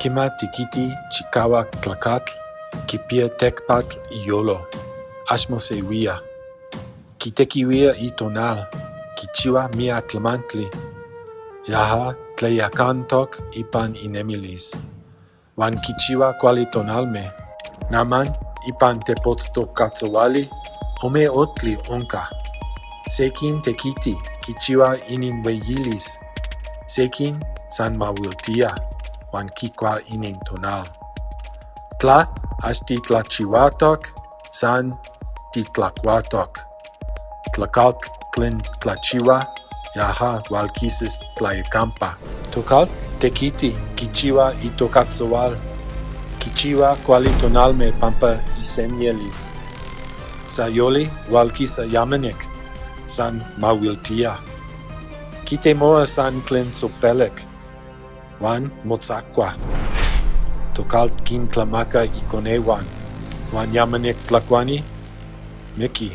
Quema tequiti chicahuac tlacatl, quipiya tecpatl iyolo, ax mosehuía. Quitequihuía itonal, quichihua miyac tlamantli. Yaja tlayacantoc ipan inemilis. Huan quichihua cuali tonalme. Naman ipan tepotztocatzohuali ome ojtli onca. Sequin tequiti quichihua ininhueyilis. Sequin san mahuiltía huan quicua inintonal. Tla ax titlachihuatoc, san titlacuatoc. Tlacatl tlen tlachihua, yaja hualquisas tlayacampa. Tocatl tequiti quichihua itocatzohual. Quichihua cuali tonalme pampa isenyelis. Sayoli hualquisa yamanic, san mahuiltía. Quitemohua san tlen tzopelic, huan motzacua. Tocatl quintlamaca iconehuan, huan yamanic tlacuani, miqui.